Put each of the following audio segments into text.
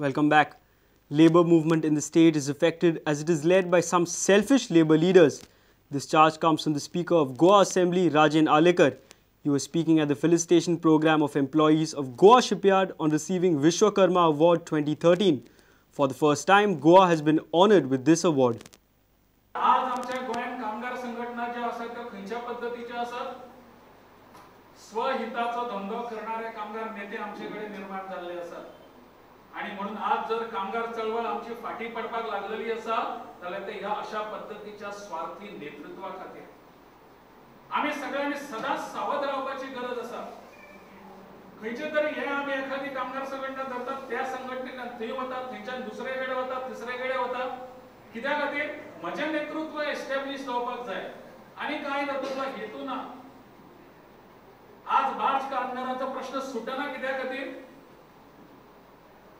Welcome back. Labour movement in the state is affected as it is led by some selfish labour leaders. This charge comes from the Speaker of Goa Assembly, Rajen Arlekar. He was speaking at the felicitation program of employees of Goa Shipyard on receiving Vishwakarma Award 2013. For the first time, Goa has been honoured with this award. आज आमच्या गोंयांत कामगार संघटना ज्यो आसात त्यो खंयच्या पद्दतीच्यो आसात? स्वहिताचो धंदो करणारे कामगार नेते आमचे कडेन निर्माण जाल्ले आसात आणि म्हणून आज जर कामगार चळवळ आमची फाटी पडपाक लागलेली आसा जाल्यार ते ह्या अशा पद्दतीच्या स्वार्थी नेतृत्वा खातीर आमी सगळ्यांनी सदांच सावध रावपाची गरज आसा. खंयचे तरी हे आमी एखादी कामगार संघटना धरतात, त्या संघटनेन थंय वतात, थंयच्यान दुसरे कडेन वतात, तिसरे कडेन वतात. कित्या खातीर? म्हजें नेतृत्व एस्टॅब्लिश जावपाक जाय आनी कांय तातूंतलो हेतू ना. आज बार्ज कामगारांचो प्रश्न सुटना कित्या खातीर?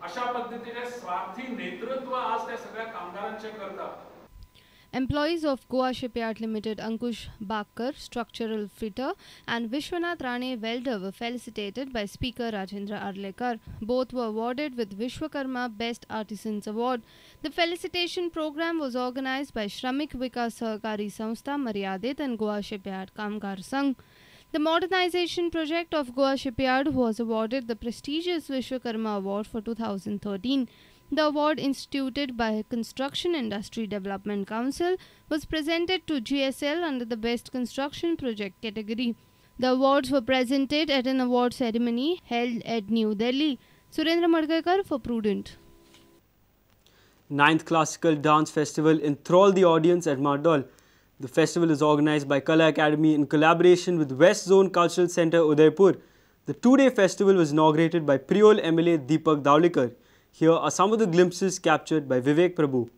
अशा पद्दतीचे स्वार्थी नेतृत्व आज त्या सगळ्या कामगारांचे करता. Employees of Goa Shipyard Limited Ankush Bakkar, structural fitter, and Vishwanath Rane welder were felicitated by Speaker Rajendra Arlekar. Both were awarded with Vishwakarma Best Artisans Award. The felicitation program was organized by Shramik Vikas Sahakari Sanstha Maryadit and Goa Shipyard Kamgar Sangh. The modernization project of Goa Shipyard was awarded the prestigious Vishwakarma Award for 2013. The award, instituted by Construction Industry Development Council, was presented to GSL under the Best Construction Project category. The awards were presented at an award ceremony held at New Delhi. Surendra Madgaikar for Prudent. 9th Classical Dance Festival enthralled the audience at Mardol. The festival is organized by Kala Academy in collaboration with West Zone Cultural Centre, Udaipur. The two-day festival was inaugurated by Priol MLA Deepak Dhavalikar. Here are some of the glimpses captured by Vivek Prabhu.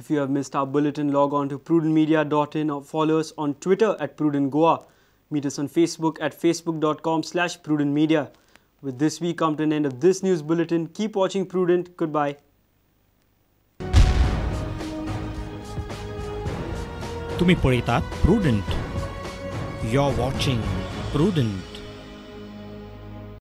If you have missed our bulletin, log on to prudentmedia.in or follow us on Twitter at prudentgoa. Meet us on Facebook at facebook.com/prudentmedia. With this, we come to an end of this news bulletin. Keep watching Prudent. Goodbye. तुम्ही पळयतात Prudent. You're watching Prudent.